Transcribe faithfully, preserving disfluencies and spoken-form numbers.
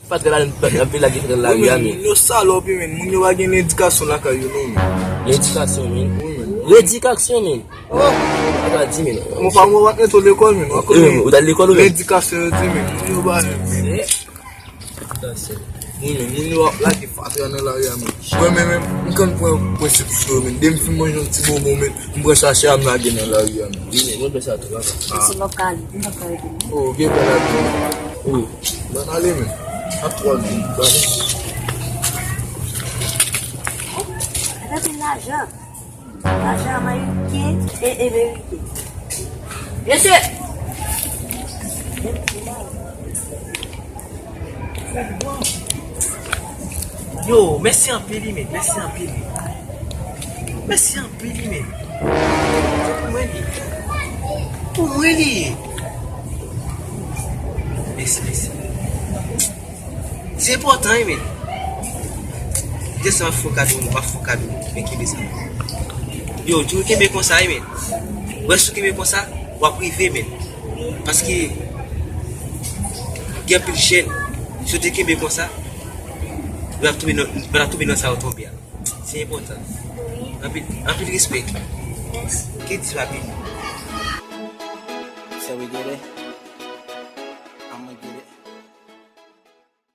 Fatra la, anpil la gen fatra nan lari a, men. Moun yo salòp, wi, men. Moun yo pa gen ledikasyon lakay yo, non, men. Ledikasyon, men. Wi, men. Redikasyon, men. Oh! Sa ta di, men. Mwen pa, mwen pa t mete w lekòl, men. Ou konnen. Ou t al lekòl, ou, men? Ledikasyon, yo di, men. Moun yo pa, men. Wi, men. Moun yo ap lage fatra nan lari a, men. Mwen menm, menm, m konn pran prensip sou yo, men. Depi m fin manje yon ti bonbon, men, m pran sachè a, m lage nan lari a, men. Wi, men, mwen fè sa tou, papa. Se lòk kale, m pa ka rete, non. Oh, gen pè la. Oh. Ban ale, men. Ap twò di, ban ale. Gade lajan. Lajan ameriken e emerike. Mesye! Yo, mèsi anpil, wi, men. Mèsi anpil, wi. Mèsi anpil, wi, men. Pou mwen li ye. Pou mwen li ye. Mèsi, mèsi. Se enpòtan, wi, men. Desann, m ap fè w kado, m ap fè w kado. Men kenbe sa. Yo, toujou kenbe konsa, wi, men. Wè, si w kenbe konsa, w ap rive, men. Paske gen anpil jèn, si w te kenbe konsa, yo ap tonbe nan, yo ap tonbe nan sa yo tonbe a. Se enpòtan. Anpil, anpil respè. Mèsi. Ke Dye beni w. Sa we gade?